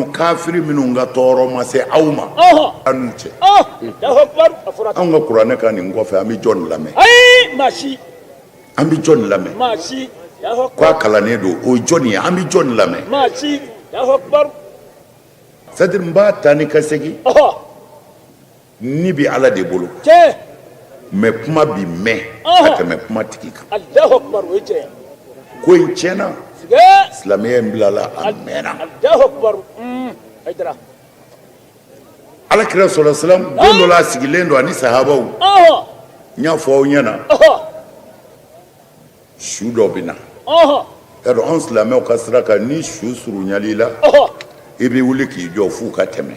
Kafiri minnu ka tɔɔrɔ ma se aw ma an n'u cɛ. Anw ka kuranɛ kan nin kɔfɛ, an bɛ jɔn lamɛn? An bɛ jɔn lamɛn k'a kalannen don? O ye jɔn ye? An bɛ jɔn lamɛn? C'est-à-dire, n b'a ta ni ka segin ni bɛ Ala de bolo, mais kuma bi mɛn ka tɛmɛ kuma tigi kan. Ko in tiɲɛna, silamɛya in bilala a mɛnna. Ala kira sɔrɔ salam, don dɔ la, a sigilen don ani sahabaw. N y'a fɔ aw ɲɛna, su dɔ bɛ na. Y'a dɔn, anw silamɛw ka sira kan, ni su surunyali la, i bɛ wuli k'i jɔ f'u ka tɛmɛ.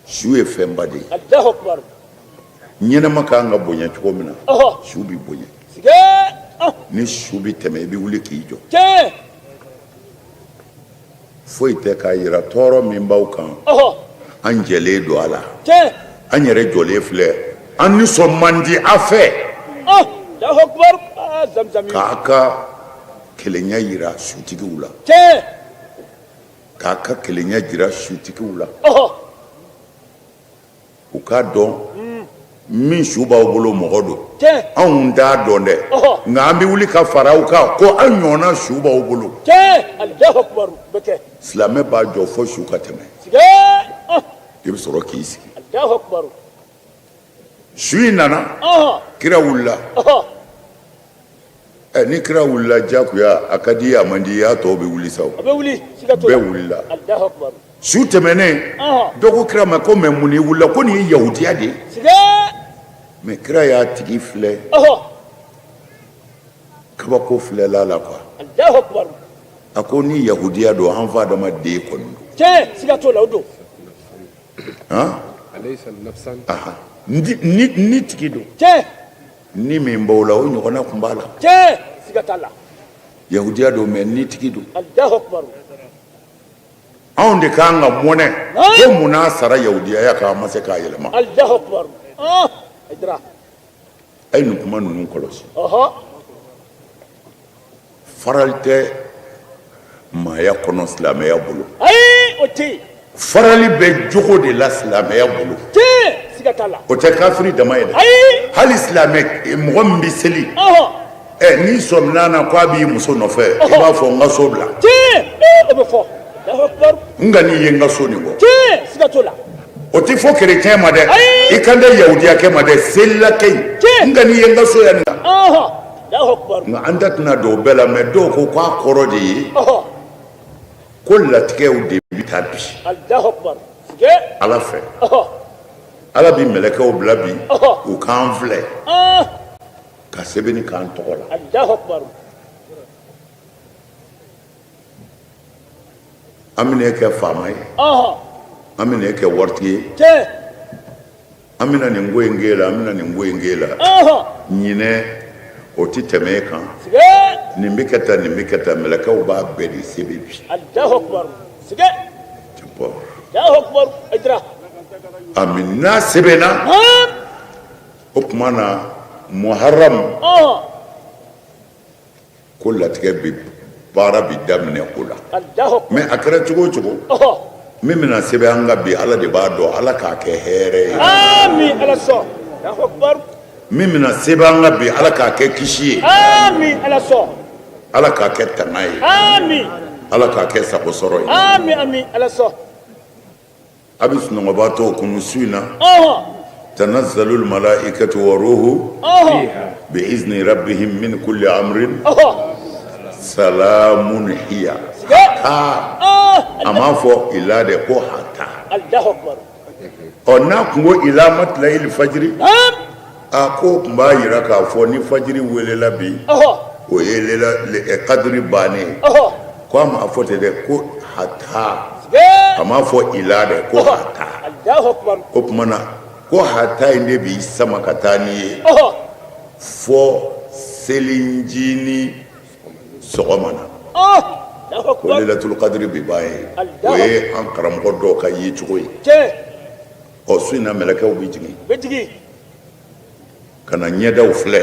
Su ye fɛnba de ye. Ɲɛnɛma kan ka bonya cogo min na, su bɛ bonya. Ni su bɛ tɛmɛ, i bɛ wuli k'i jɔ. Foyi tɛ k'a yira tɔɔrɔ min b'aw kan, an jɛlen don a la, an yɛrɛ jɔlen filɛ, an nisɔn man di a fɛ k'a ka kelenya yira sutigiw la, k'a ka kelenya jira sutigiw la, u k'a dɔn min su b'aw bolo, mɔgɔ don. Anw t'a dɔn dɛ, nka an bɛ wuli ka fara aw kan ko an ɲɔgɔnna su b'aw bolo. Silamɛ b'a jɔ fo su ka tɛmɛ, i bɛ sɔrɔ k'i sigi. Su in nana, kira wulila. Ɛ, ni kira wulila jagoya, a ka di, a man di, a tɔw bɛ wuli sa. Bɛɛ wulila. Su tɛmɛnen, dɔ ko kira ma ko: "Mais mun wulila?" Ko nin ye yahudiya de ye. Mais kira y'a tigi filɛ, kabako filɛla la quoi. A ko ni yahudiya don, an fa adamaden kɔni don. Tiɲɛ, siga t'o la, o don. Han, ni tigi don. Ni min b'o la, o ɲɔgɔnna tun b'a la. Tiɲɛ, siga t'a la. Yahudiya don, mais ni tigi don. Anw de k'an ka mɔnɛ ko mun n'a sara yahudiyaya kan, an ma se k'a yɛlɛma. A ye nin kuma ninnu kɔlɔsi. Farali tɛ maaya kɔnɔ silamɛya bolo. Ayi, o tɛ yen. Farali bɛ jogo de la silamɛya bolo. Tiɲɛ, siga t'a la. O tɛ kafiri dama ye dɛ. Ayi. Hali silamɛ, mɔgɔ min bɛ seli, ɛ, n'i sɔmina na k'a b'i muso nɔfɛ, i b'a fɔ: "N ka so bila." Tiɲɛ, o bɛ fɔ. N ka n'i ye n ka so nin kɔ. Tiɲɛ, siga t'o la. O tɛ fɔ kerecɛn ma dɛ, i kan tɛ yahudiyakɛ ma dɛ, selilakɛ in, n ka n'i ye n ka so yan nin kan. Nka an da tɛna don o bɛɛ la, mais dɔw ko k'a kɔrɔ de ye ko latigɛw de bɛ taa bi Ala fɛ. Ala bi mɛlɛkɛw bila bi, u k'an filɛ ka sɛbɛnni k'an tɔgɔ la. An bɛna e kɛ faama ye, an bɛna e kɛ waritigi ye, an bɛna nin ko in k'e la, an bɛna nin ko in k'e la. Ɲinɛ o tɛ tɛmɛ e kan, nin bɛ kɛ tan, nin bɛ kɛ tan. Mɛlɛkɛw b'a bɛɛ de sɛbɛn bi. Ami, n'a sɛbɛnna, o tuma na Muharram, ko latigɛ bɛ baara bi daminɛ o la. Mais a kɛra cogo o cogo, min bɛna sɛbɛn an ka bi, Ala de b'a dɔn. Ala k'a kɛ hɛrɛ ye. Min bɛna sɛbɛn an ka bi, Ala k'a kɛ kisi ye. Ala k'a kɛ tanga ye. Ala k'a kɛ sagosɔrɔ ye. A bɛ sunɔgɔbaatɔ kunu su in na, tanazzalul malaikatu wa ruhu bi izni rabbihim min kulli amrin salamun hiya hatta. A m'a fɔ ila dɛ, ko hatta. Ɔ, n'a kun ko ila matlayil fajiri, a ko tun b'a jira k'a fɔ ni fajiri welela bi, o ye kadiri bannen ye. Ko a m'a fɔ ten dɛ, ko hatta. A m'a fɔ ila dɛ, ko hatta. O tuma na, ko hatta in de b'i sama ka taa n'i ye fɔ selincinin sɔgɔma na, ko lailatul kadiri bɛ ban ye. O ye an karamɔgɔ dɔw ka yecogo ye. Ɔ, su in na, mɛlɛkɛw bɛ jigin ka na ɲɛdaw filɛ.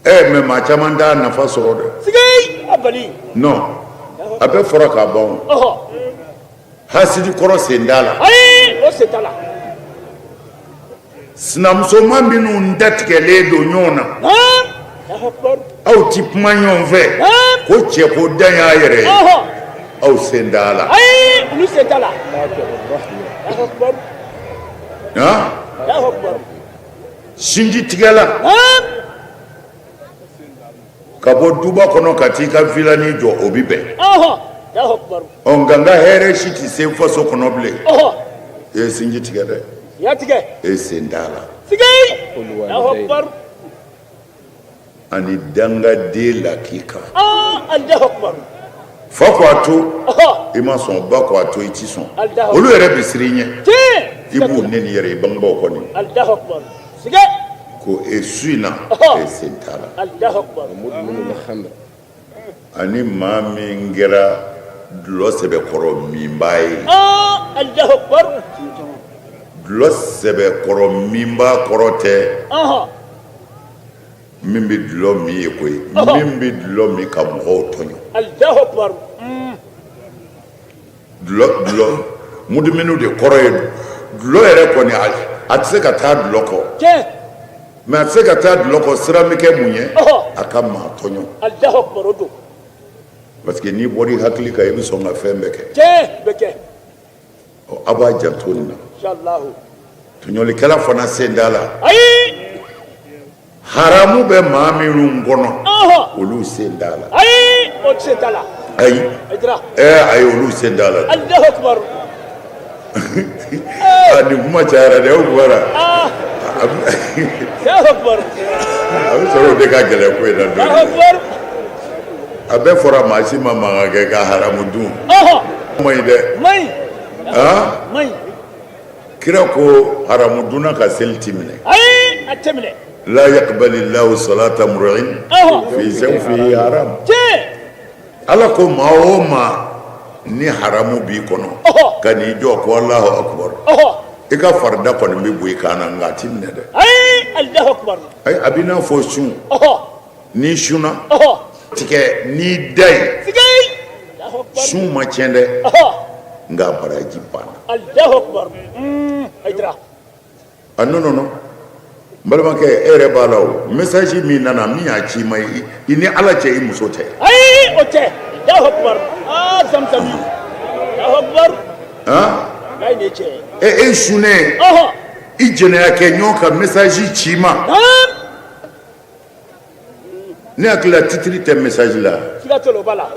Ɛ, mais maa caman t'a nafa sɔrɔ dɛ. Non. A bɛɛ fɔra k'a ban. Hasidi kɔrɔ sen t'a la. Ayi, o sen t'a la. Sinamusoma minnu datigɛlen don ɲɔgɔn na, aw ti kuma ɲɔgɔn fɛ, ko cɛ ko dan y'a yɛrɛ ye, aw sen t'a la. Ayi, olu sen t'a la. Sinji tigɛla ka bɔ duba kɔnɔ ka t'i ka vilani jɔ, o bi bɛn. Ɔ, nka n ka hɛrɛ si tɛ se faso kɔnɔ bilen. E ye sinji tigɛ dɛ. E sen t'a la. Ani dangaden lakika. Fa ko a to, i ma sɔn. Ba ko a to, i ti sɔn. Olu yɛrɛ bɛ siran i ɲɛ. I b'u neni yɛrɛ, i bangebaaw kɔni ko e su in na, e sen t'a la. Ani maa min kɛra dulɔ sɛbɛkɔrɔ minbaa ye, dulɔ sɛbɛkɔrɔ minbaa kɔrɔ tɛ min bɛ dulɔ min ye koyi, min bɛ dulɔ min ka mɔgɔw tɔɲɔ. Dulɔ dulɔ mudminu de kɔrɔ ye dulɔ yɛrɛ kɔni, a tɛ se ka taa dulɔ kɔ, mais a tɛ se ka taa dulɔ kɔ, siran bɛ kɛ mun ye? A ka maa tɔɲɔ, parce que n'i bɔra i hakili kan, i bɛ sɔn ka fɛn bɛɛ kɛ. Ɔ, a b'a janto nin na. Tɔɲɔlikɛla fana sen t'a la. Haramu bɛ maa minnu kɔnɔ, olu sen t'a la. Ayi, o sen t'a la. Ayi, ayi, olu sen t'a la. Nin kuma cayara dɛ, o bɔra a bɛ sɔrɔ o de ka gɛlɛn ko in na dɔɔnin. A bɛɛ fɔra, maa si ma mankan kɛ ka haramu dun man ɲi dɛ. Kira ko haramu dunna ka seli ti minɛ. Ayi, a tɛ minɛ. La yaqbali llahu salata mri'in fi jawfihi haram. Ala ko maa o maa ni haramu b'i kɔnɔ, ka n'i jɔ ko Alahu akubar, i ka farida kɔni bɛ bɔ i kan na, nka a ti minɛ dɛ. Ayi, Alahu akubar. Ayi, a b'i n'a fɔ sun, n'i sunna tigɛ n'i da ye, sun ma tiɲɛ dɛ, nka baraji banna. Alahu akubar. A non, non, non, n balimakɛ, e yɛrɛ b'a la, o message min nana, min y'a ci i ma, i ni Ala cɛ, i muso tɛ. Ayi, o tɛ. Alahu akubar. Aa, zamzami. Alahu akubar. Ayi, nin ye tiɲɛ ye. E e sunnen, i jɛnɛya kɛ ɲɔgɔn ka message ci i ma. Ne hakili la titre tɛ message la. Siga t'o la, o b'a la.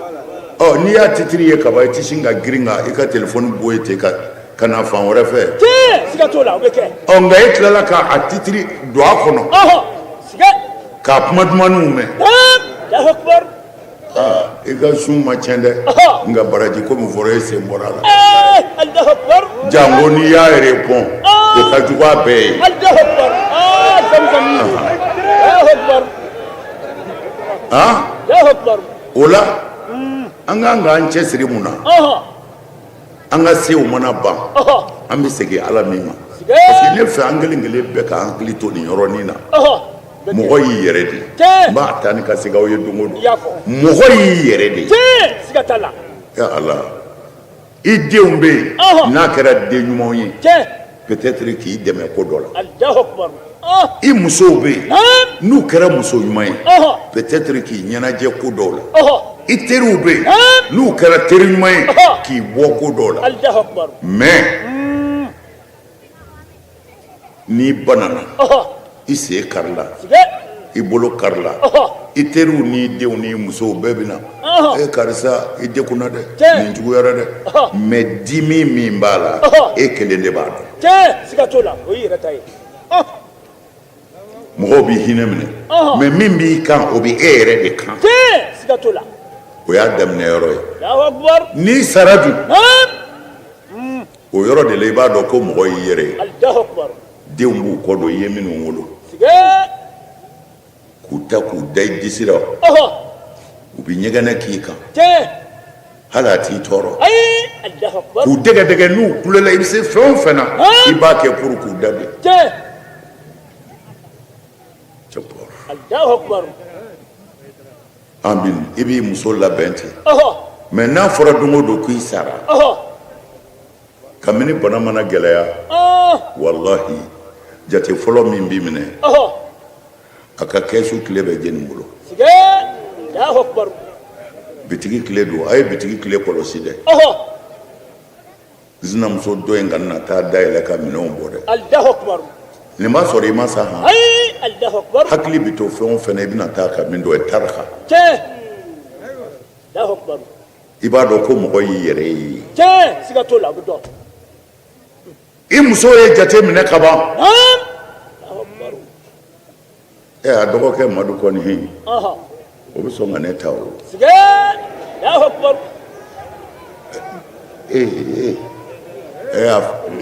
Ɔ, n'i y'a titre ye kaban, i tɛ sin ka girin ka i ka téléphone bɔ yen ten ka na fan wɛrɛ fɛ. Tiɲɛ, siga t'o la, o bɛ kɛ. Ɔ, nka e tilala ka a titre don a kɔnɔ k'a kuma dumanniw mɛn. Alahu akubar. I ka sun ma tiɲɛ dɛ, nka baraji ko min fɔra, e sen bɔra a la. Alahu akubar. Jango n'i y'a répond, o ka jugu a bɛɛ ye. Alahu akubar. Aa, zamzami. Alahu akubar. Alahu akubar. O la, an kan k'an cɛsiri mun na? An ka sew mana ban, an bɛ segin Ala min ma, parce que ne fɛ, an kelen kelen bɛɛ ka hakili to nin yɔrɔnin na. Mɔgɔ y'i yɛrɛ de ye. N b'a ta ni ka segin aw ye don o don, mɔgɔ y'i yɛrɛ de ye. Siga t'a la. Ya Ala, i denw bɛ yen, n'a kɛra den ɲumanw ye, peut-être k'i dɛmɛ ko dɔ la. I musow bɛ yen, n'u kɛra muso ɲuman ye, peut-être k'i ɲɛnajɛ ko dɔw la. I teriw bɛ yen, n'u kɛra teri ɲuman ye, k'i bɔ ko dɔw la. Mais n'i banana, i sen karila, i bolo karila, i teriw n'i denw n'i musow bɛɛ bɛ na: e karisa, i dekunna dɛ, nin juguyara dɛ. Mais dimi min b'a la, e kelen de b'a dɔn. Siga t'o la, o y'i yɛrɛ ta ye. Mɔgɔw b'i hinɛ minɛ, mais min b'i kan, o bɛ e yɛrɛ de kan. Siga t'o la. O y'a daminɛ yɔrɔ ye. N'i sara dun, o yɔrɔ de la i b'a dɔn ko mɔgɔ y'i yɛrɛ ye. Denw b'u kɔ don, i ye minnu wolo, k'u ta k'u da i disi la, u bɛ ɲɛgɛnɛ k'i kan, hali a t'i tɔɔrɔ, k'u dɛgɛdɛgɛ. N'u kulela, i bɛ se fɛn o fɛn na, i b'a kɛ pour k'u da de. Amin. I b'i muso labɛn ten. Mais n'a fɔra don o don k'i sara, kabini bana mana gɛlɛya, walahi, jate fɔlɔ min b'i minɛ, a ka kɛsu kile bɛ jɛni bolo. Bitigi kile don, a ye bitigi kile kɔlɔsi dɛ. Sinamuso dɔ in kana taa dayɛlɛ ka minɛnw bɔ dɛ. Nin b'a sɔrɔ i ma sa han. Hakili bɛ to fɛn o fɛn na, i bɛna taa ka min dɔn, o ye taraka. I b'a dɔn ko mɔgɔ y'i yɛrɛ ye. Siga t'o la, a bɛ dɔn. I muso ye jate minɛ ka ban. Ɛ, a dɔgɔkɛ Madu kɔni hin, o bɛ sɔn ka ne ta o. Ee ee,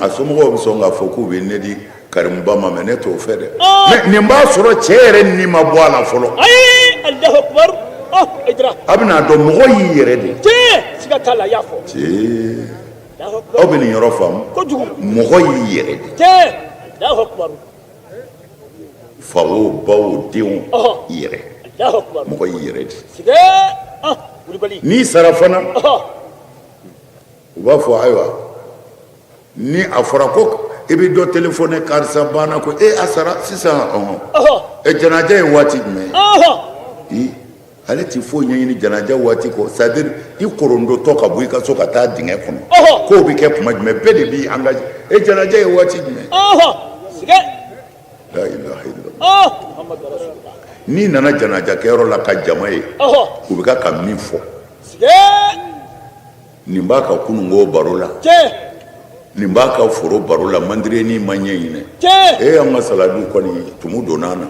a somɔgɔw bɛ sɔn k'a fɔ k'u bɛ ne di Karimuba ma, mais ne t'o fɛ dɛ. Mais nin b'a sɔrɔ cɛ yɛrɛ ni ma bɔ a la fɔlɔ. A bɛna dɔn mɔgɔ y'i yɛrɛ de ye. Siga t'a la, i y'a fɔ. Aw bɛ nin yɔrɔ faamu? Mɔgɔ y'i yɛrɛ de. Fa o, ba o, denw, i yɛrɛ. Mɔgɔ y'i yɛrɛ de. N'i sara fana, u b'a fɔ ayiwa, ni a fɔra ko i bɛ dɔ telefɔni, karisa banna, ko e a sara sisan, ɔhɔn, ɛ, janaja ye waati jumɛn ye? Ale ti foyi ɲɛɲini janaja waati kɔ, c'est à dire i korondotɔ ka bɔ i ka so ka taa dingɛ kɔnɔ, k'o bɛ kɛ tuma jumɛn? Bɛɛ de b'i engagé. E, janaja ye waati jumɛn? La ilaha illallah. N'i nana janaja kɛyɔrɔ la ka jama ye, u bɛ ka min fɔ, nin b'a ka kununko baro la, nin b'a ka foro baro la, mandireni ma ɲɛ ɲinɛ, e, an ka saladiw kɔni tumu donna an na.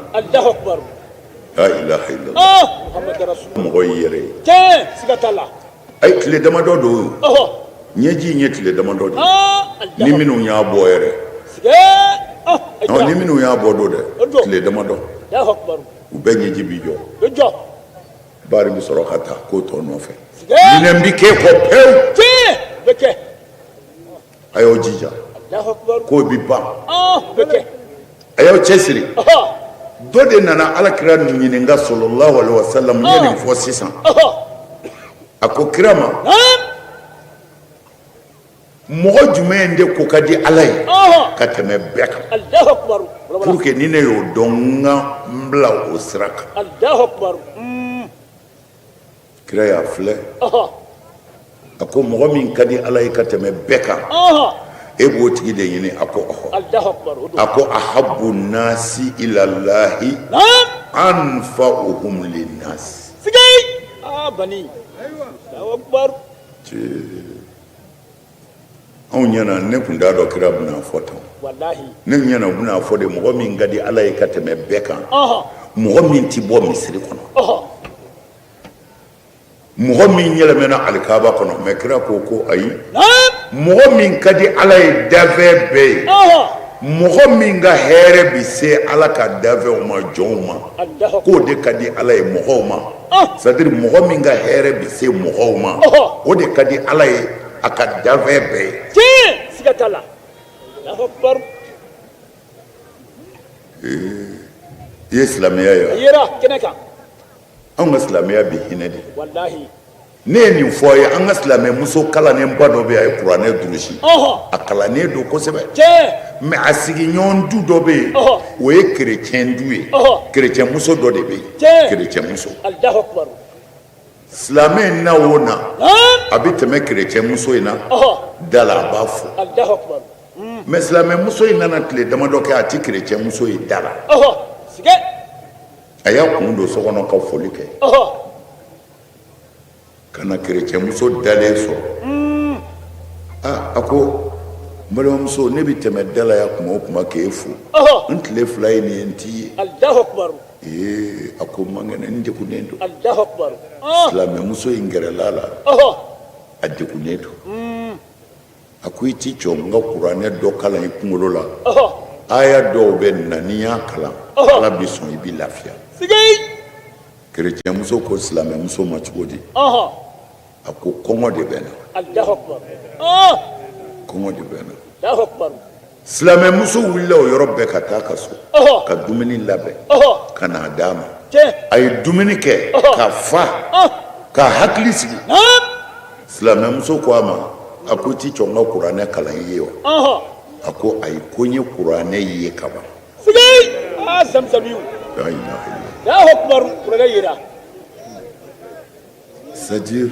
La ilaha illallah. Mɔgɔ y'i yɛrɛ ye. Ayi, tile damadɔ don, ɲɛji in ye tile damadɔ de ye, ni minnu y'a bɔ yɛrɛ, ni minnu y'a bɔ don dɛ, tile damadɔ, u bɛɛ ɲɛji bi jɔ. Bari bɛ sɔrɔ ka taa ko tɔ nɔfɛ, ɲinɛ bɛ k'e kɔ pewu. A y'aw jija, k'o bɛ ban, a y'aw cɛsiri. Dɔ de nana Ala kira ɲininka sallallahu alaihi wasallam, n ye nin fɔ sisan. A ko kira ma, mɔgɔ jumɛn de ko ka di Ala ye ka tɛmɛ bɛɛ kan, pour que ni ne y'o dɔn, n ka n bila o sira kan? Kira y'a filɛ, a ko mɔgɔ min ka di Ala ye ka tɛmɛ bɛɛ kan, e b'o tigi de ɲini? A ko ɔhɔ. A ko ahabu nasi ilallahi anfa'uhum linnasi. Anw ɲɛna, ne tun t'a dɔn kira bɛna fɔ tan. Ne ɲɛna, u bɛna fɔ de mɔgɔ min ka di Ala ye ka tɛmɛ bɛɛ kan, mɔgɔ min tɛ bɔ misiri kɔnɔ, mɔgɔ min yɛlɛmɛna alikaba kɔnɔ. Mais kira ko ko ayi, mɔgɔ min ka di Ala ye dafɛn bɛɛ ye, mɔgɔ min ka hɛrɛ bɛ se Ala ka dafɛnw ma, jɔnw ma, k'o de ka di Ala ye mɔgɔw ma. C'est à dire mɔgɔ min ka hɛrɛ bɛ se mɔgɔw ma, o de ka di Ala ye a ka dafɛn bɛɛ ye. Tiɲɛ, siga t'a la. Alahu akibaru. I ye silamɛya ye wa? A yera kɛnɛ kan. Anw ka silamɛya bɛ hinɛ de. Walahi. Ne ye nin fɔ a ye, an ka silamɛmuso kalannenba dɔ bɛ yen, a ye kuranɛ durusi, a kalannen don kosɛbɛ. Mais a sigiɲɔgɔn du dɔ bɛ yen, o ye kerecɛn du ye, kerecɛn muso dɔ de bɛ yen, kerecɛn muso. Silamɛ in na o na, a bɛ tɛmɛ kerecɛn muso in na da la, a b'a fo. Mais silamɛ muso in nana tile damadɔ kɛ, a tɛ kerecɛn muso ye da la. A y'a kun don so kɔnɔ ka foli kɛ ka na kerecɛnmuso dalen sɔrɔ. Aa, a ko n balimamuso, ne bɛ tɛmɛ da la yan tuma o tuma k'e fo, n tile 2 ye nin ye n t'i ye. Ee, a ko n man kɛnɛ, n degunnen don. Silamɛmuso in gɛrɛla a la, a degunnen don. A ko i t'i jɔ n ka kuranɛ dɔ kalan i kunkolo la, aya dɔw bɛ nin na, n'i y'a kalan, Ala bɛ sɔn, i bɛ lafiya. Kerecɛnmuso ko silamɛmuso ma cogo di? A ko kɔngɔ de bɛ n na, kɔngɔ de bɛ n na. Silamɛmuso wulila o yɔrɔ bɛɛ ka taa ka so ka dumuni labɛn ka n'a d'a ma. A ye dumuni kɛ ka fa, k'a hakili sigi. Silamɛmuso ko a ma, a ko ti jɔ n ka kuranɛ kalan i ye wa? A ko ayi, ko n ye kuranɛ ye ka ban. Sigi! Aa, zamzamiw. La ilaha illallah. Allahu akbar, kuranɛ yera. C'est à dire,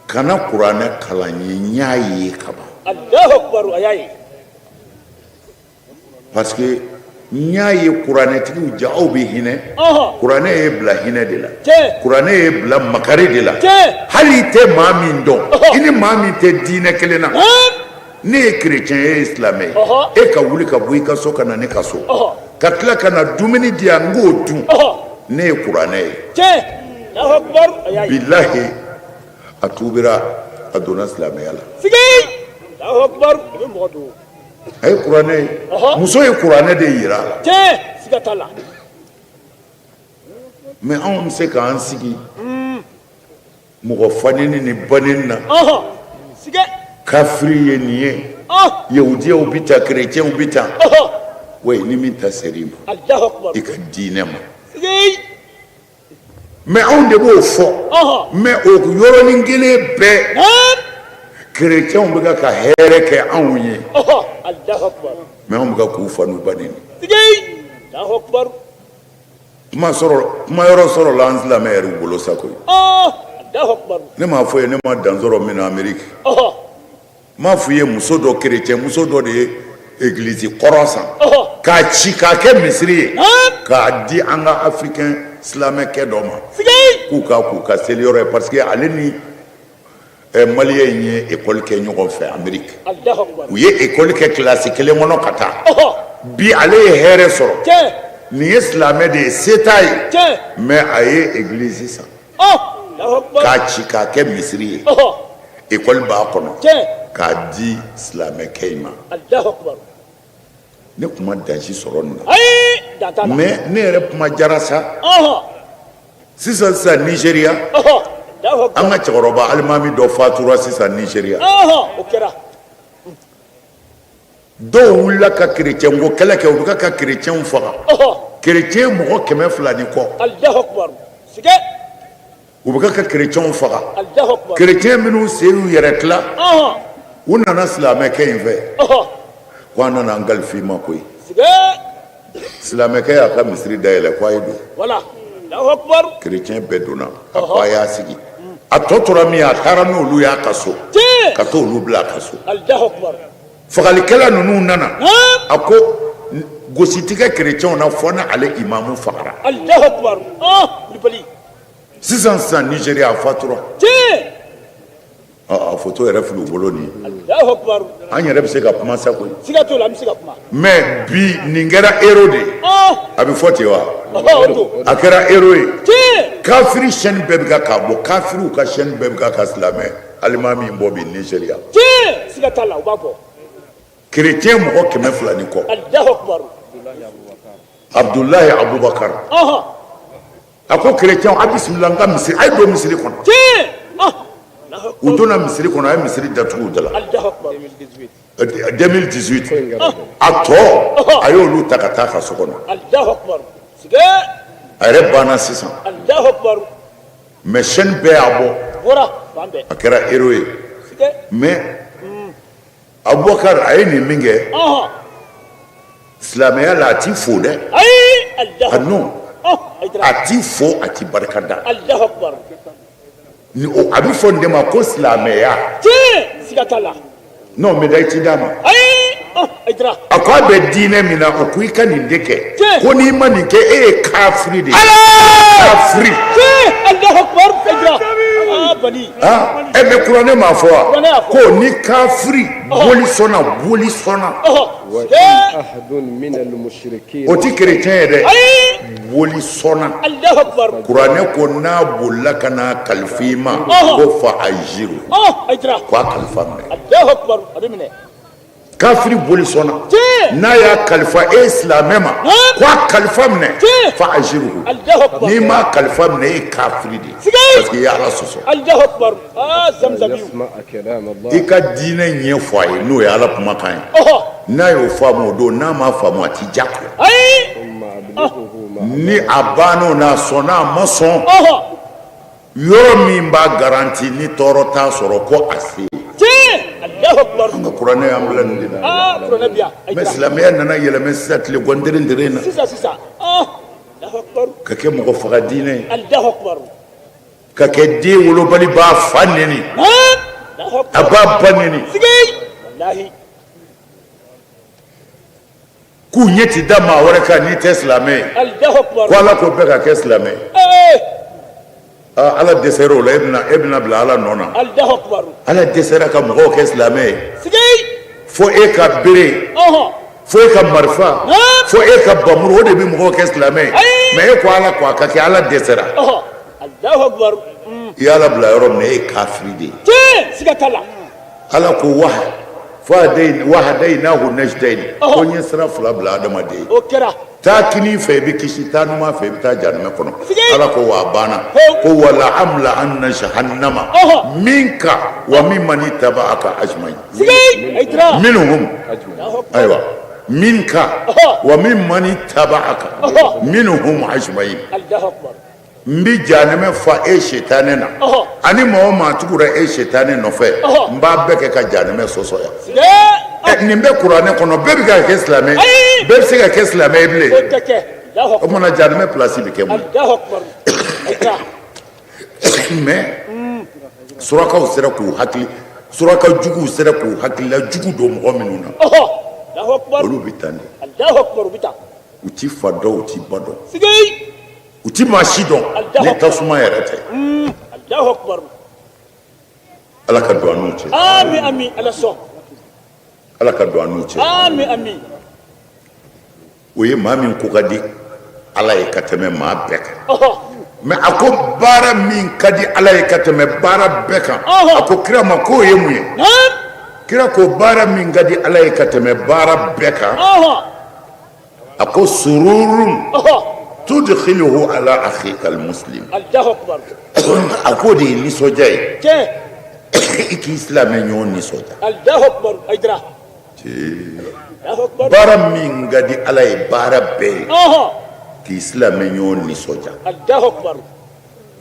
kana kuranɛ kalan n ye, n y'a ye ka ban. Allahu akbar, a y'a ye. Parce que n y'a ye kuranɛtigiw ja aw bɛ hinɛ. Kuranɛ ye bila hinɛ de la. Kuranɛ ye bila makari de la. Hali i tɛ maa min dɔn, i ni maa min tɛ diinɛ kelen na, ne ye kerecɛn ye, e ye silamɛ ye, e ka wuli ka bɔ i ka so ka na ne ka so, ka tila ka na dumuni di yan, n k'o dun, ne ye kuranɛ ye. Allahu akbar, a y'a ye. Bilahi, a tuubira, a donna silamɛya la. Sigi! Allahu akbar, a bɛ mɔgɔ don. A ye kuranɛ ye. Muso ye kuranɛ de yira a la. Tiɲɛ, siga t'a la. Mais anw bɛ se k'an sigi mɔgɔ faneni ni baneni na. Siga. Kafiri ye nin ye, yahudiyaw bɛ tan, kerecɛnw bɛ tan. Oui, ni min ta ser'i ma, Allahu akbar. i ka diinɛ ma. Sigi. Mais anw de b'o fɔ. Mais o yɔrɔnin kelen bɛɛ, kerecɛnw bɛ ka hɛrɛ kɛ anw ye. Allahu akbar. Mais anw bɛ ka k'u fa n'u ba neni. Sigi! Allahu akbar. Kuma sɔrɔ, kuma yɔrɔ sɔrɔ la an silamɛ yɛrɛ bolo sa koyi. Allahu akbar. Ne m'a fɔ ye, ne ma dan sɔrɔ min na Amérique. N m'a fɔ i ye, muso dɔ, kerecɛn muso dɔ de ye egilizi kɔrɔ san k'a ci k'a kɛ misiri ye, k'a di an ka africain silamɛkɛ dɔ ma, k'u ka seliyɔrɔ ye, parce que ale ni malien in ye école kɛ ɲɔgɔn fɛ Amérique. Allahu akbar. U ye école kɛ kilasi kelen kɔnɔ ka taa. Bi ale ye hɛrɛ sɔrɔ. Nin ye silamɛ de ye, se t'a ye. Mais a ye egilizi san Allahu akbar. k'a ci k'a kɛ misiri ye, école b'a kɔnɔ, k'a di silamɛkɛ in ma. Allahu akbar. Ne tun ma dansi sɔrɔ nin na. Ayi, dan t'a la. Mais ne yɛrɛ kuma jara sa. Sisan sisan Nigéria, Allahu akbar. an ka cɛkɔrɔba alimami dɔ fatura sisan Nigéria. O kɛra. Dɔw wulila ka kerecɛn ko kɛlɛ kɛ, u bɛ ka kerecɛnw faga. Kerecɛn mɔgɔ 200 ni kɔ. Allahu akbar. Sigɛ. U bɛ ka kerecɛnw faga. Allahu akbar. Kerecɛn minnu sen y'u yɛrɛ tila, u nana silamɛkɛ in fɛ, ko an nana an kalifa i ma koyi. Sigɛ. Silamɛkɛ y'a ka misiri dayɛlɛ ko a ye don. Voilà. Allahu akbar. Kerecɛn bɛɛ donna. A ko a y'a sigi. A tɔ tora min ye, a taara n'olu y'a ka so, ka t'olu bila a ka so. Allahu akbar. Fagalikɛla ninnu nana, a ko gosi ti kɛ kerecɛnw na fɔ ni ale imamu fagara. Allahu akbar. Kulibali. Sisan sisan Nigéria, a fatura. A photo yɛrɛ filɛ u bolo nin ye. Allahu akbar. An yɛrɛ bɛ se ka kuma sa koyi. Siga t'o la, an bɛ se ka kuma. Mais bi nin kɛra héros de ye. A bɛ fɔ ten wa? O don. A kɛra héros ye. Tiɲɛ. Kafiri chaîne bɛɛ bɛ ka k'a bɔ, kafiriw ka chaîne bɛɛ bɛ ka ka silamɛ alimami bɔ bi Nigéria. Tiɲɛ. Siga t'a la, u b'a bɔ. Kerecɛn mɔgɔ 200 ni kɔ. Allahu akbar. Abdulahi Abubakar. A ko kerecɛnw, a bisimila n ka misiri, a ye don misiri kɔnɔ. Tiɲɛ. U donna misiri kɔnɔ, a ye misiri datugu u da la. Allahu akbar. 2018, a tɔ, a y'olu ta ka taa a ka so kɔnɔ. Allahu akbar. Sigɛ. A yɛrɛ banna sisan. Allahu akbar. Mais chaîne bɛɛ y'a bɔ. Bɔra fan bɛɛ. A kɛra héros ye. Sigɛ. Mais Abubakar, a ye nin min kɛ, silamɛya la, a ti fo dɛ. Ayi. Allahu. Ah non. Ayidara. A ti fo, a ti barika da. Allahu akbar. Ni o, a bɛ fɔ nin de ma ko silamɛya. Tiɲɛ. Siga t'a la. Non, médaille ti d'a ma. Ayi. Ayidara. A ko a bɛ diinɛ min na, o ko i ka nin de kɛ. Tiɲɛ. Ko n'i ma nin kɛ, e ye kafiri de ye. Kafiri. Tiɲɛ. Allahu akbar. Ayidara. Bali. Ah, ɛ mais kuranɛ m'a fɔ wa? Kuranɛ y'a fɔ. Ko ni kafiri boli sɔnna, boli sɔnna. Sigɛ. أحد من المشركين O ti kerecɛn ye dɛ. Ayi. Boli sɔnna. Allahu akbar. Kuranɛ ko n'a bolila ka n'a kalifa i ma, ko fa ajiru. Ayidara. Ko a kalifa minɛ. Allahu akbar. A bɛ minɛ. Kafiri boli sɔnna. Tiɲɛ. N'a y'a kalifa e silamɛ ma, Naam. ko a kalifa minɛ. Tiɲɛ. Fa ajiru. Allahu akbar. N'i m'a kalifa minɛ, e ye kafiri de ye. Sigɛ. Parce que i ye Ala sɔsɔ. Allahu akbar. Zamzamiw. يسمع كلام الله I ka diinɛ ɲɛfɔ a ye, n'o ye Ala kumakan ye. N'a y'o faamu o don, n'a m'a faamu, a t'i diyagoya. Ayi. ثم أبلغه ما Ni a banna o n'a sɔnna, a ma sɔn, Yɔrɔ min b'a garanti ni tɔɔrɔ t'a sɔrɔ ko a se. An ka kuranɛ y'an bila nin de la. Mais silamɛya nana yɛlɛmɛ sisan tile gɔnteren teren na. Sisan sisan. Ka kɛ mɔgɔ faga diinɛ ye. Ka kɛ den wolobali b'a fa neni. A b'a ba neni. K'u ɲɛ ti da maa wɛrɛ kan n'i tɛ silamɛ ye. Ko Ala ko bɛɛ ka kɛ silamɛ ye. Ala dɛsɛra o la, e bɛna bila Ala nɔ na. Ala dɛsɛra ka mɔgɔw kɛ silamɛ ye. Fo e ka bere, fo e ka marifa, fo e ka bamuru, o de bɛ mɔgɔw kɛ silamɛ ye. Mais e ko Ala ko a ka kɛ, Ala dɛsɛra. I y'Ala bila yɔrɔ min na, e ye kafiri de ye. Siga t'a la. Ala ko wa wahadayinahu najidayini, ko n ye sira fila bila adamaden ye. O kɛra. Taa kinin fɛ i bɛ kisi, taa numan fɛ i bɛ taa jahanamɛ kɔnɔ. Ala ko wa a banna. Ko wala amla anna jahannama minka wa mimman ittaba'aka ajmain. Minhum, ayiwa, minka wa mimman ittaba'aka minhum ajmain. N bɛ jahanamɛ fa e sitanɛ na, ani maa o maa tugura e sitanɛ nɔfɛ, n b'a bɛɛ kɛ ka jahanamɛ sɔsɔ yan. Nin bɛ kuranɛ kɔnɔ, bɛɛ bɛ ka kɛ silamɛ, bɛɛ bɛ se ka kɛ silamɛ ye bilen. O tuma na jahanamɛ pilasi bɛ kɛ mun ye? Mais surakaw sera k'u hakili, suraka juguw sera k'u hakilila jugu don mɔgɔ minnu na, olu bɛ tan de. U ti fa dɔn, u ti ba dɔn, u ti maa si dɔn ni tasuma yɛrɛ tɛ. Ala ka don an n'u cɛ. Amin amin, Ala sɔn. Ala ka don an n'u cɛ. Amin amin. O ye maa min ko ka di Ala ye ka tɛmɛ maa bɛɛ kan. Mais a ko baara min ka di Ala ye ka tɛmɛ baara bɛɛ kan, a ko kira ma k'o ye mun ye? Kira ko baara min ka di Ala ye ka tɛmɛ baara bɛɛ kan, a ko sururun tudkhiluhu ala akhika almuslim. A k'o de ye nisɔndiya ye, i k'i silamɛ ɲɔgɔn nisɔndiya. Baara min ka di Ala ye baara bɛɛ ye, k'i silamɛ ɲɔgɔn nisɔndiya.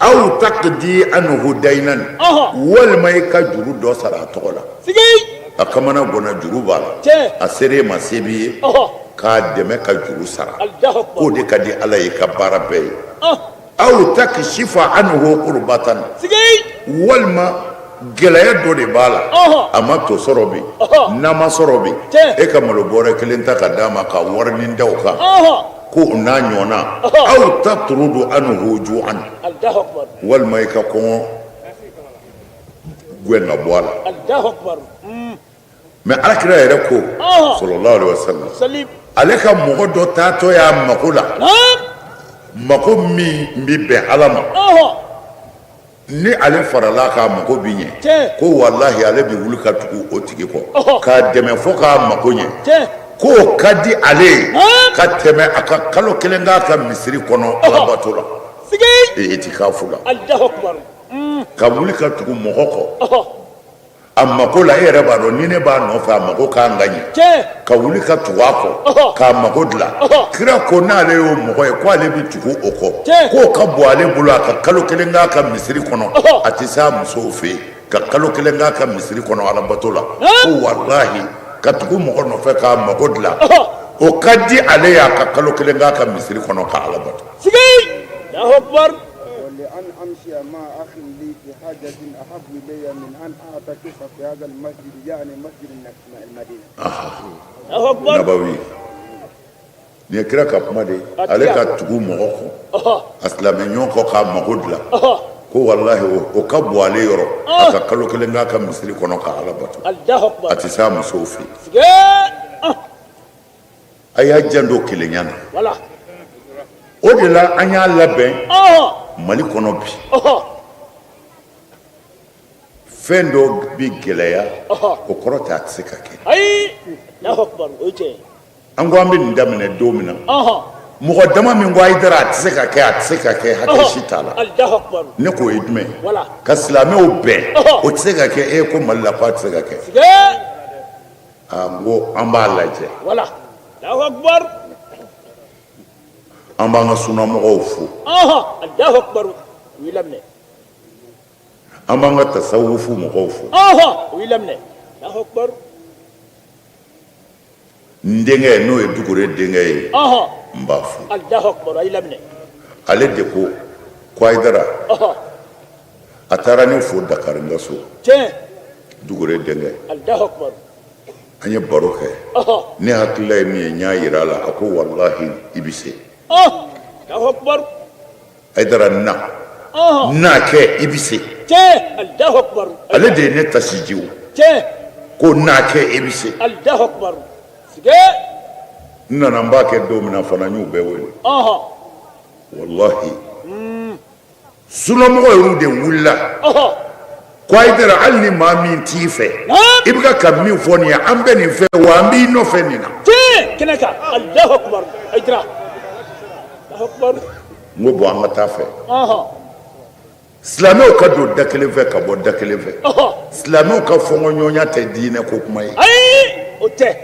Aw taqdi anhu daynan, walima i ka juru dɔ sara a tɔgɔ la. A kamana ganna, juru b'a la, a sera e ma, se b'i ye k'a dɛmɛ ka juru sara, k'o de ka di Ala ye ka baara bɛɛ ye. Aw takshifa anhu kurbatan, walima gɛlɛya dɔ de b'a la, a ma to sɔrɔ bi, na ma sɔrɔ bi, e ka malo bɔrɛ kelen ta ka d'a ma ka warinin da o kan, ko o n'a ɲɔgɔnna. Aw tatrudu anhu ju'an, walima i ka kɔngɔ gɛn ka bɔ a la. Mais alakira yɛrɛ ko sallallahu alaihi wasallam, ale ka mɔgɔ dɔ taatɔ y'a mako la, mako min bɛ bɛn Ala ma, ni ale farala k'a mako bi ɲɛ, ko walahi ale bɛ wuli ka tugu o tigi kɔ k'a dɛmɛ fo k'a mako ɲɛ, k'o ka di ale ye ka tɛmɛ a ka kalo kelen k'a ka misiri kɔnɔ alabato la, itikafu la. Ka wuli ka tugu mɔgɔ kɔ a mako la, e yɛrɛ b'a dɔn ni ne b'a nɔfɛ a mako kan ka ɲɛ, ka wuli ka tugu a kɔ k'a mako dilan. Kira ko n'ale y'o mɔgɔ ye, ko ale bɛ tugu o kɔ, k'o ka bon ale bolo a ka kalo kelen k'a ka misiri kɔnɔ, a tɛ se a musow fɛ yen, ka kalo kelen k'a ka misiri kɔnɔ alabato la, ko walahi ka tugu mɔgɔ nɔfɛ k'a mako dilan, o ka di ale ye a ka kalo kelen k'a ka misiri kɔnɔ ka alabato. Nabawi, nin ye kira ka kuma de ye. Ale ka tugu mɔgɔ kɔ, a silamɛ ɲɔgɔn kɔ, k'a mako dilan, ko walahi o ka bon ale yɔrɔ a ka kalo kelen k'a ka misiri kɔnɔ ka ala bato, a tɛ se a musow fɛ yen. A y'a janto kelenya na. O de la an y'a labɛn Mali kɔnɔ bi, fɛn dɔ bɛ gɛlɛya, o kɔrɔ tɛ a tɛ se ka kɛ. An ko an bɛ nin daminɛ don min na, mɔgɔ dama min ko Hayidara a tɛ se ka kɛ, a tɛ se ka kɛ, hakɛ si t'a la. Ne k'o ye jumɛn ye? Ka silamɛw bɛn, o tɛ se ka kɛ. E ko Mali la ko a tɛ se ka kɛ. N ko an b'a lajɛ. An b'an ka sunamɔgɔw fo. An b'an ka tasawufu mɔgɔw fo. O y'i laminɛ. Alahu akibaru. N denkɛ n'o ye Dukure denkɛ ye, n b'a fo. Alahu akibaru, a y'i laminɛ. Ale de ko ko Hayidara, a taara ne fo Dakari n ka so. Tiɲɛ. Dukure denkɛ. Alahu akibaru. An ye baro kɛ. Ne hakilila ye min ye, n y'a jira a la, a ko walahi i bɛ se. Alahu akibaru. Hayidara na n'a kɛ i bɛ se. Tiɲɛ. Alahu akibaru. Ale de ye ne tasijiw. Tiɲɛ. Ko n'a kɛ i bɛ se. Alahu akibaru. Sige. N nana n b'a kɛ don min na fana, n y'u bɛɛ wele. Walahi. Sunamɔgɔ yɛrɛw de wulila. Ko Hayidara, hali ni maa min t'i fɛ, i bɛ ka min fɔ nin ye, an bɛ nin fɛ wa an b'i nɔfɛ nin na. Tiɲɛ kɛnɛ kan. Alahu akibaru. Hayidara. Alahu akibaru. N ko bon, an ka taa fɛ. Silamɛw ka don da kelen fɛ ka bɔ da kelen fɛ. Silamɛw ka fɔnkɔɲɔgɔnya tɛ diinɛ ko kuma ye. Ayi, o tɛ.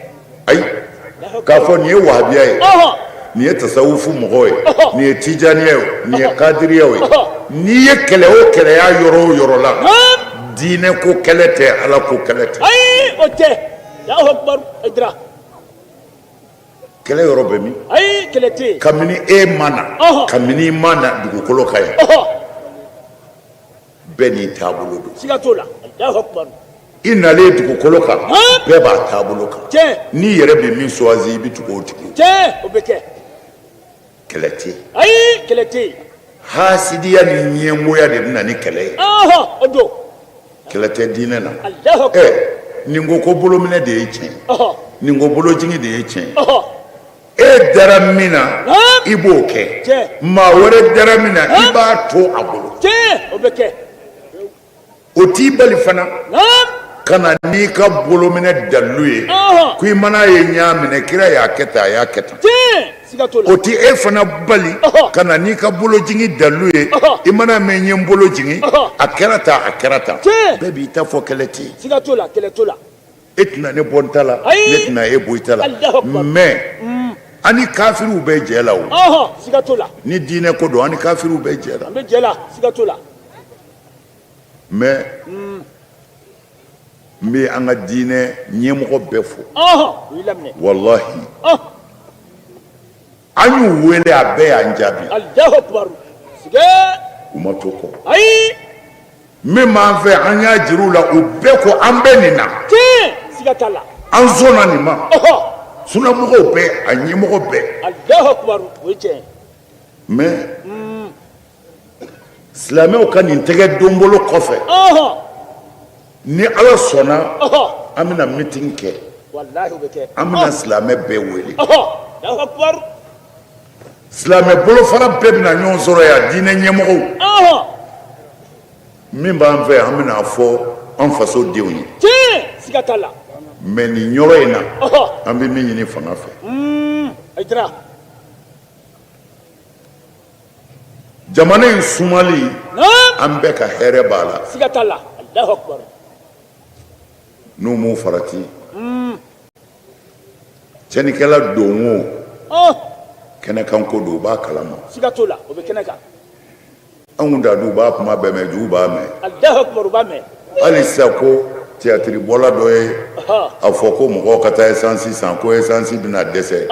Ayi, k'a fɔ nin ye wahabiya ye, nin ye tasawufu mɔgɔw ye, nin ye tijaniya ye, nin ye kadiriya ye, n'i ye kɛlɛ o kɛlɛ y'a yɔrɔ o yɔrɔ la, diinɛ ko kɛlɛ tɛ, ala ko kɛlɛ tɛ. Ayi, o tɛ. Alahu akibaru. Hayidara. Kɛlɛ yɔrɔ bɛ min? Ayi, kɛlɛ tɛ yen. Kabini e ma na, kabini i ma na dugukolo kan yan, bɛɛ n'i taabolo don. Siga t'o la. Alahu akibaru. I nalen dugukolo kan, bɛɛ b'a taabolo kan. N'i yɛrɛ bɛ min choisi, i bɛ tugu o tigi. Tiɲɛ, o bɛ kɛ. Kɛlɛ tɛ yen. Ayi, kɛlɛ tɛ yen. Hasidiya ni ɲɛngoya de bɛ na ni kɛlɛ ye. O don. Kɛlɛ tɛ diinɛ na. Alahu akibaru. Ɛ, nin ko ko bolominɛ de ye tiɲɛ ye, nin ko bolojigin de ye tiɲɛ ye. E dara min na, i b'o kɛ. Maa wɛrɛ dara min na, i b'a to a bolo. Tiɲɛ, o bɛ kɛ. O t'i bali fana ka na n'i ka bolominɛ dalilu ye ko i mana ye n y'a minɛ, kira y'a kɛ tan, a y'a kɛ tan. O ti e fana bali ka na n'i ka bolojigin dalilu ye, i mana mɛn n ye n bolo jigin, a kɛra tan, a kɛra tan. Bɛɛ b'i ta fɔ, kɛlɛ tɛ yen. Siga t'o la, kɛlɛ t'o la. E tɛna ne bɔ n ta la, ne tɛna e bɔ i ta la. Mais an ni kafiriw bɛ jɛ la o. Siga t'o la. Ni diinɛ ko don, an ni kafiriw bɛ jɛ la. An bɛ jɛ la, siga t'o la. Mais n bɛ an ka diinɛ ɲɛmɔgɔ bɛɛ fo. Walahi, an y'u wele, a bɛɛ y'an jaabi. Alahu akibaru. U ma to kɔ. Ayi. Min b'an fɛ, an y'a jira u la, u bɛɛ ko an bɛ nin na. Tiɲɛ, siga t'a la. An sɔnna nin ma. Sunamɔgɔw bɛɛ, a ɲɛmɔgɔ bɛɛ. Alahu akibaru, o ye tiɲɛ ye. Mais silamɛw ka nin tɛgɛ donbolo kɔfɛ, ni Ala sɔnna, an bɛna meeting kɛ. Walahi, o bɛ kɛ. An bɛna silamɛ bɛɛ wele. Silamɛ bolofara bɛɛ bɛna ɲɔgɔn sɔrɔ yan, diinɛ ɲɛmɔgɔw. Min b'an fɛ, an bɛna a fɔ an faso denw ye. Tiɲɛ, siga t'a la. Mais nin yɔrɔ in na, an bɛ min ɲini fanga fɛ, Hayidara. Jamana in sumali, an bɛɛ ka hɛrɛ b'a la. Siga t'a la. Alahu akibaru. N'u m'u farati, tiɲɛnikɛla don o, kɛnɛkanko don, u b'a kalama. Siga t'o la, o bɛ kɛnɛ kan. An kun t'a dɔn, u b'a kuma bɛɛ mɛn, jugu b'a mɛn. Alahu akibaru, u b'a mɛn. Hali sisan ko théâtre bɔla dɔ ye a fɔ ko mɔgɔw ka taa essence san, ko essence bɛna dɛsɛ,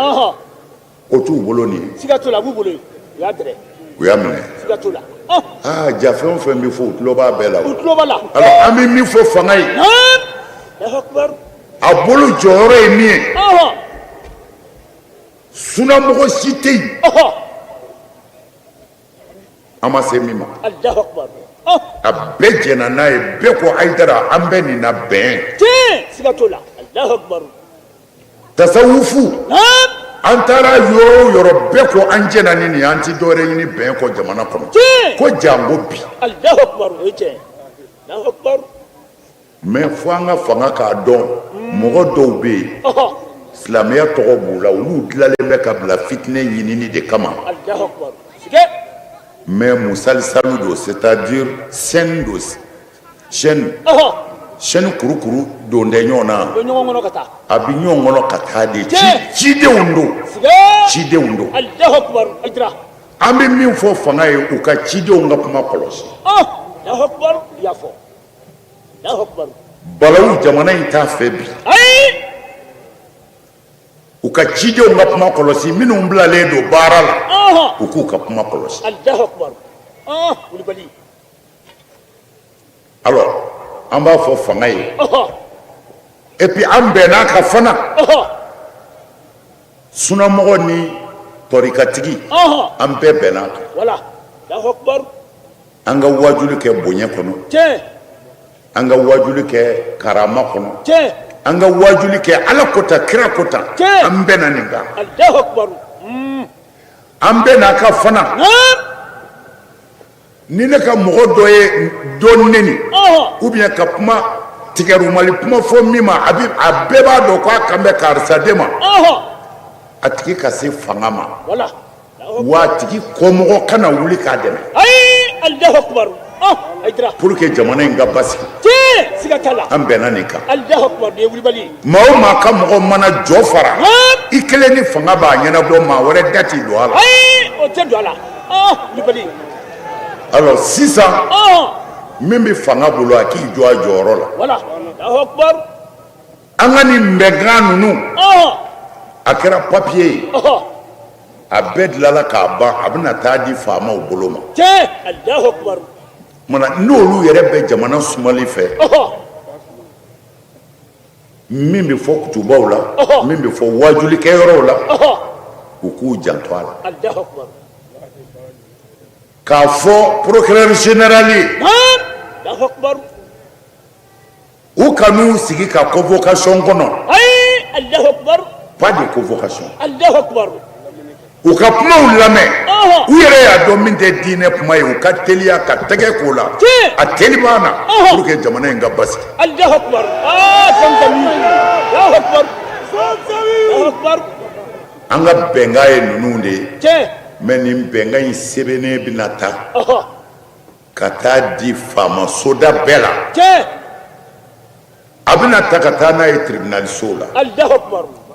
o t'u bolo nin ye. Siga t'o la, a b'u bolo yen, u y'a dɛrɛ. U y'a minɛ. Siga t'o la. Aa, ja fɛn o fɛn bɛ fɔ, u tulo b'a bɛɛ la. U tulo b'a la. Alors, an bɛ min fɔ fanga ye, Alahu akibaru. a bolo jɔyɔrɔ ye min ye, sunamɔgɔ si tɛ yen an ma se min ma. Alahu akibaru. A bɛɛ jɛnna n'a ye, bɛɛ ko Hayidara, an bɛ nin na bɛn. Tiɲɛ, siga t'o la. Alahu akibaru. Tasawufu, an taara yɔrɔ o yɔrɔ, bɛɛ ko an jɛnna ni nin ye, an ti dɔwɛrɛ ɲini bɛn kɔ jamana kɔnɔ ko janko bi. Alahu akibaru, o ye tiɲɛ ye. Alahu akibaru. Mais fo an ka fanga k'a dɔn, mɔgɔ dɔw bɛ yen, silamɛya tɔgɔ b'u la, olu dilanlen bɛ ka bila fitinɛ ɲinini de kama. Alahu akibaru. Sige. Mais musalisalu don, c'est-à-dire chaîne don, chaîne chaîne kurukuru don tɛ ɲɔgɔn na. U bɛ ɲɔgɔn kɔnɔ ka taa. A bɛ ɲɔgɔn kɔnɔ ka taa de, cidenw don, cidenw don. Alahu akibaru. Hayidara. An bɛ min fɔ fanga ye, u ka cidenw ka kuma kɔlɔsi. Alahu akibaru, i y'a fɔ. Balawu jamana in t'a fɛ bi. U ka cidenw ka kuma kɔlɔsi, minnu bilalen don baara la, u k'u ka kuma kɔlɔsi. Alors an b'a fɔ fanga ye, et puis an bɛnn'a kan fana, sunamɔgɔ ni tɔrikatigi, an bɛɛ bɛnn'a kan, an ka wajuli kɛ bonya kɔnɔ, an ka wajuli kɛ karama kɔnɔ, an ka wajuli kɛ Ala ko tan, kira ko tan. An bɛnna nin kan. An bɛnn'a kan fana, ni ne ka mɔgɔ dɔ ye dɔ neni ou bien ka kuma tigɛrumali kuma fɔ min ma, a a bɛɛ b'a dɔn k'a kan bɛ karisa de ma, a tigi ka se fanga ma, wa a tigi kɔmɔgɔ kana wuli k'a dɛmɛ pour que jamana in ka basigi. An bɛnna nin kan. Maa o maa ka mɔgɔ mana jɔ fara, i kelen ni fanga b'a ɲɛnabɔ, maa wɛrɛ da t'i don a la. Alors sisan, min bɛ fanga bolo, a k'i jɔ a jɔyɔrɔ la. An ka nin bɛnkan ninnu, a kɛra papiye ye, a bɛɛ dilanla k'a ban, a bɛna taa di faamaw bolo ma. Mana n'olu yɛrɛ bɛ jamana sumali fɛ, min bɛ fɔ kutubaw la, min bɛ fɔ waajulikɛyɔrɔw la, u k'u janto a la k'a fɔ procureur général ye, u kan'u sigi ka convocation kɔnɔ. Pas de convocation. U ka kumaw lamɛn, u yɛrɛ y'a dɔn min tɛ diinɛ kuma ye, u ka teliya ka tɛgɛ k'o la, a teliman na, pour que jamana in ka basigi. An ka bɛnkan ye ninnu de ye, mais nin bɛnkan in sɛbɛnnen bɛna ta ka taa di faama soda bɛɛ la, a bɛna ta ka taa n'a ye tribunal so la.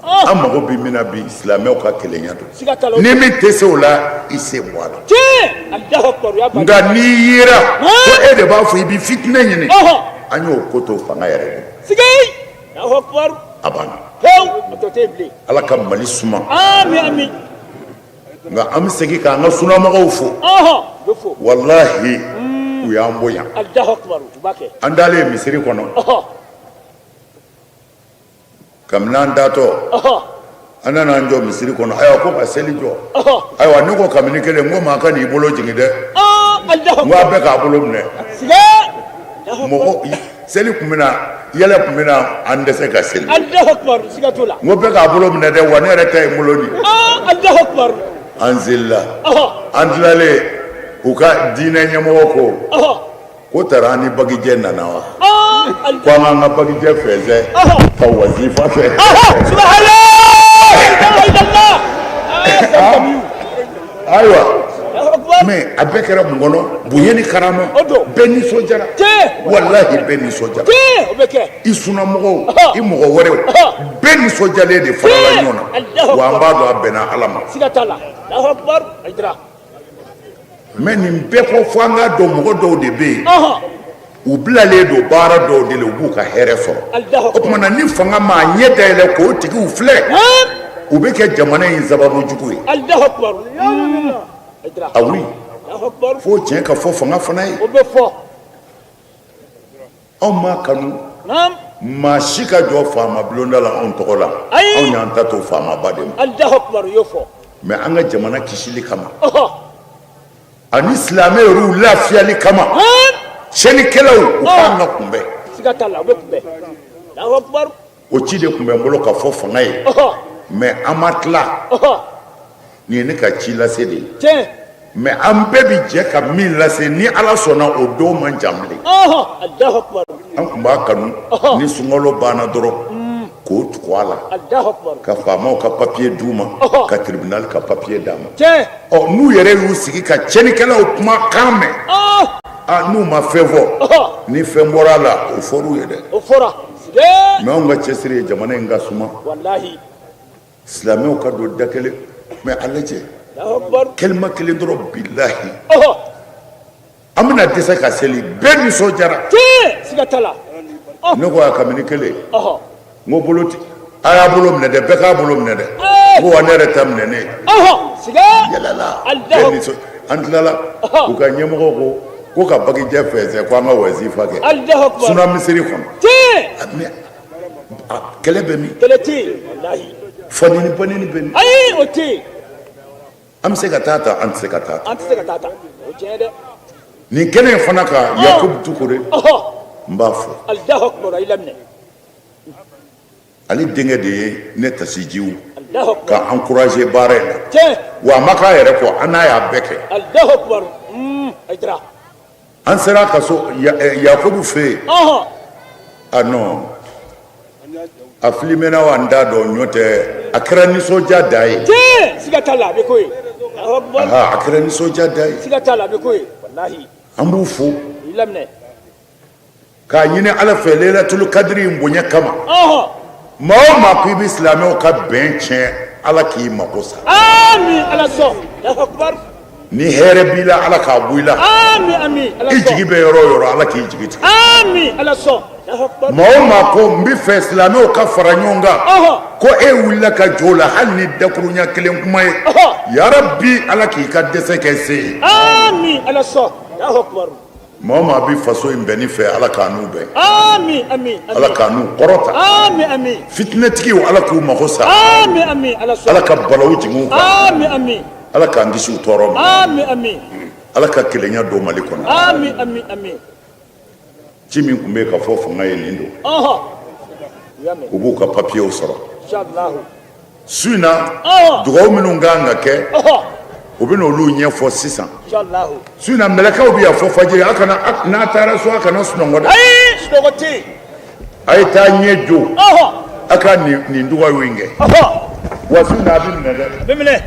An mago bɛ min na bi, silamɛw ka kelenya don. Ni min tɛ se o la, i sen bɔ a la. Nka n'i yera ko e de b'a fɔ i bɛ fitinɛ ɲini, an y'o ko to fanga yɛrɛ bolo, a banna. Ala ka Mali suma. Nka an bɛ segin k'an ka sunamɔgɔw fo. Walahi, u y'an bonya. An dalen misiri kɔnɔ, kabini an datɔ, an nana an jɔ misiri kɔnɔ. Ayiwa, ko ka seli jɔ. Ayiwa, ne ko kabini kelen, n ko maa kan'i bolo jigin dɛ, n ko a bɛɛ k'a bolo minɛ. Mɔgɔ seli tun bɛ na, yɛlɛ tun bɛ na, an dɛsɛ ka seli. N ko bɛɛ k'a bolo minɛ dɛ, wa ne yɛrɛ ta ye n bolo nin. An selila, an tilalen, u ka diinɛ ɲɛmɔgɔ ko taara an ni bagijɛ nana wa, ko an k'an ka bagijɛ fɛnsɛ ka wazifa kɛ. Ayiwa, mais a bɛɛ kɛra mun kɔnɔ? Bonya ni karama, bɛɛ nisɔndiyara. Walahi, bɛɛ nisɔndiyara. I sunamɔgɔw, i mɔgɔ wɛrɛw, bɛɛ nisɔndiyalen de farala ɲɔgɔn na, wa an b'a dɔn a bɛnna Ala ma. Mais nin bɛɛ kɔ, fo an k'a dɔn mɔgɔ dɔw de bɛ yen, u bilalen don baara dɔw de la, u b'u ka hɛrɛ sɔrɔ. O tuma na, ni fanga m'a ɲɛ dayɛlɛ k'o tigiw filɛ, u bɛ kɛ jamana in sababu jugu ye. Ah oui, fo tiɲɛ ka fɔ fanga fana ye. Anw m'a kanu maa si ka jɔ faama bulonda la anw tɔgɔ la. Anw y'an ta to faamaba de ma. Mais an ka jamana kisili kama ani silamɛ yɛrɛw lafiyali kama, tiɲɛnikɛlaw, u kan ka kunbɛn. O ci de tun bɛ n bolo ka fɔ fanga ye, mais an ma tila. Nin ye ne ka ci lase de ye, mais an bɛɛ bɛ jɛ ka min lase, ni Ala sɔnna, o don man jan bilen. An tun b'a kanu ni sunkalo banna dɔrɔn k'o tugu a la, ka faamaw ka papiye d'u ma, ka tribunal ka papiye d'a ma. Ɔ, n'u yɛrɛ y'u sigi ka tiɲɛnikɛlaw kuma kan mɛn, aa, n'u ma fɛn fɔ, ni fɛn bɔra a la, o fɔr'u ye dɛ. Mais anw ka cɛsiri ye jamana in ka suma, silamɛw ka don da kelen. Mais a lajɛ, kalima kelen dɔrɔn, bilahi, an bɛna dɛsɛ ka seli. Bɛɛ nisɔndiyara. Ne ko a kabini kelen, n ko bolo a y'a bolo minɛ dɛ, bɛɛ k'a bolo minɛ dɛ. N ko wa ne yɛrɛ ta minɛ ne yɛlɛla. An tilala, u ka ɲɛmɔgɔ ko ka bagijɛ fɛnsɛn, ko an ka wazifa kɛ suna misiri kɔnɔ. Kɛlɛ bɛ min? Kɛlɛ tɛ yen, walahi. Fanini banini bɛ min? Ayi, o tɛ yen. An bɛ se ka taa ta, an tɛ se ka taa ta. An tɛ se ka taa ta, o tiɲɛ dɛ. Nin kɛnɛ in fana kan, Yakubu Dukure, n b'a fɔ. Alahu akubar, a y'i laminɛ. Ale denkɛ de ye ne tasijiw ka encourager baara in na. Wa a ma k'a yɛrɛ kɔ, an n'a y'a bɛɛ kɛ. Alahu akubar, Hayidara. An sera ka so Yakubu fɛ yen. Ah non, a filimena wa, n t'a dɔn, ɲɔ tɛ, a kɛra nisɔndiya dan ye. Tiɲɛ, siga t'a la, a bɛ k'o ye. A kɛra nisɔndiya dan ye. Siga t'a la, a bɛ k'o ye, walahi. An b'u fo. I laminɛ. K'a ɲini Ala fɛ lelatul kadiri in bonya kama. Maa o maa ko i bɛ silamɛw ka bɛn tiɲɛ, Ala k'i mako sa. Ami, Ala sɔn. Alahu akubar. Ni hɛrɛ b'i la, Ala k'a bɔ i la. Ami, ami, Ala I sɔn. jigi bɛ yɔrɔ o yɔrɔ, Ala k'i jigi tigɛ. Ami, Ala sɔn. Alahu akubar. Maa o maa ko n bɛ fɛ silamɛw ka fara ɲɔgɔn kan, ko e wulila ka jɔ o la, hali ni dakurunya kelen kuma ye, yarabi Ala k'i ka dɛsɛ kɛ se ye. Ami, Ala sɔn. Alahu akubar. Maa o maa bɛ faso in bɛnni fɛ, Ala k'a n'u bɛn. Ami, ami, ami. Ala k'a n'u kɔrɔta. Ami, ami. Fitinɛtigiw, Ala k'u mago sa. Ami, ami, Ala sɔn. Ala ka balawu jigin u kan. Ami, ami. Ala k'an kisi u tɔɔrɔ ma. Ami, ami. Ala ka kelenya don Mali kɔnɔ. Ami, ami, ami. Ci min tun bɛ yen ka fɔ fanga ye nin don. U b'u ka papiyew sɔrɔ. Su in na, dugawu minnu ka kan ka kɛ, u bɛ n'olu ɲɛfɔ sisan. Su in na, mɛlɛkɛw bɛ yan fɔ fajiri. A kana, n'a taara so, a kana sunɔgɔ dɛ. Ayi, sunɔgɔ tɛ yen. A ye taa ɲɛ jo. A ka nin dugawu in kɛ. Wa su in na, a bɛ minɛ dɛ. A bɛ minɛ.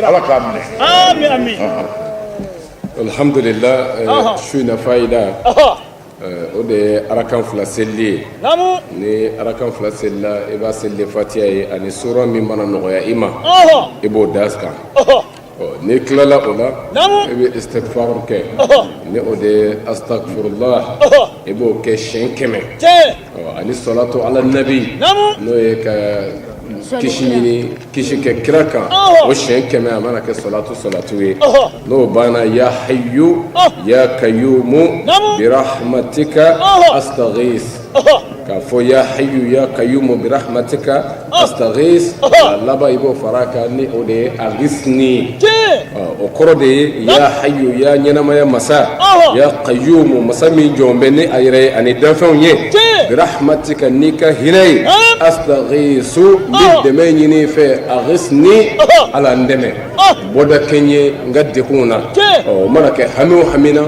Ala k'a minɛ. Ami, ami. Alhamdulillah, su in na fayida, o de ye arakan fila selili ye. Ni arakan fila selila, i b'a seli fatiya ye ani sura min mana nɔgɔya i ma, i b'o da kan. N'i tilala o la, i bɛ istighfar kɛ, ni o de ye astagfirullah, i b'o kɛ siɲɛ 100, ani salatu ala nabi, n'o ye ka kisi ɲini, kisi kɛ kira kan, o siɲɛ 100, a mana kɛ salatu salatu ye. N'o banna, ya hayyu ya kayyumu birahmatika astaghis, k'a fɔ ya hayyu ya kayyumu birahmatika astaghis, a laban i b'o fara kan, ni o de ye aghisni. O kɔrɔ de ye ya hayyu, ya ɲɛnamaya masa, ya kayyumu, masa min jɔn bɛ ni a yɛrɛ ye ani danfɛnw ye, birahmatika, n'i ka hinɛ ye, astaghisu, n bɛ dɛmɛ ɲini i fɛ, aghisni, Ala n dɛmɛ, bɔda kɛ n ye n ka degunw na. O mana kɛ hami o hami na,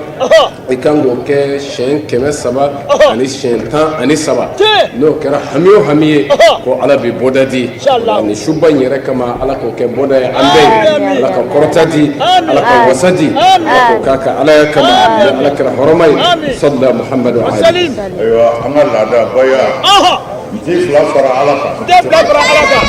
i kan k'o kɛ siɲɛ 300 ani siɲɛ 13. N'o kɛra hami o hami ye, ko Ala bɛ bɔda di. Ni suba in yɛrɛ kama, Ala k'o kɛ bɔda ye an bɛɛ ye. Ala ka kɔrɔta di, Ala ka wasa di, Ala k'o k'a ka Alaya kama, ni Ala kɛra hɔrɔma ye, sallallahu Muhammadu alayhi. Ayiwa, an ka laada baya, n t'i fila fara Ala kan. N tɛ fila fara Ala kan.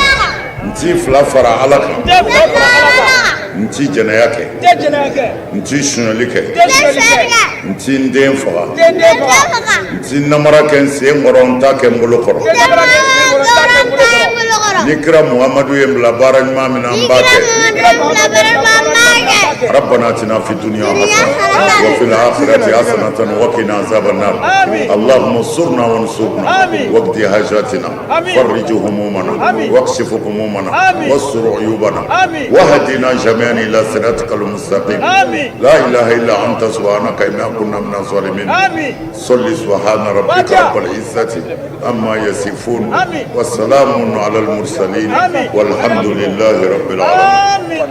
N t'i fila fara Ala kan. N tɛ fila fara Ala kan. N t'i jɛnɛya kɛ. N tɛ jɛnɛya kɛ. N t'i sonyali kɛ. N tɛ sonyali kɛ. N t'i n den faga. N tɛ n den faga. N t'i namara kɛ n sen kɔrɔ, n t'a kɛ n bolo kɔrɔ. N tɛ namara kɛ n sen kɔrɔ, n t'a kɛ n bolo kɔrɔ. Ni kira Muhamadu ye n bila baara ɲuman min na, n b'a kɛ. Ni kira Muhamadu ye n bila baara ɲuman min na, n b'a kɛ. ربنا اتنا في الدنيا حسنه وفي الاخره حسنه وقنا عذاب النار. اللهم انصرنا وانصرنا واقض حاجاتنا، فرج همومنا، واكشف همومنا، واستر عيوبنا، واهدنا جميعا الى صراطك المستقيم. لا اله الا انت، سبحانك انا كنا من الظالمين. صل سبحان ربك رب العزه عما يصفون، والسلام على المرسلين، والحمد لله رب العالمين. آمين.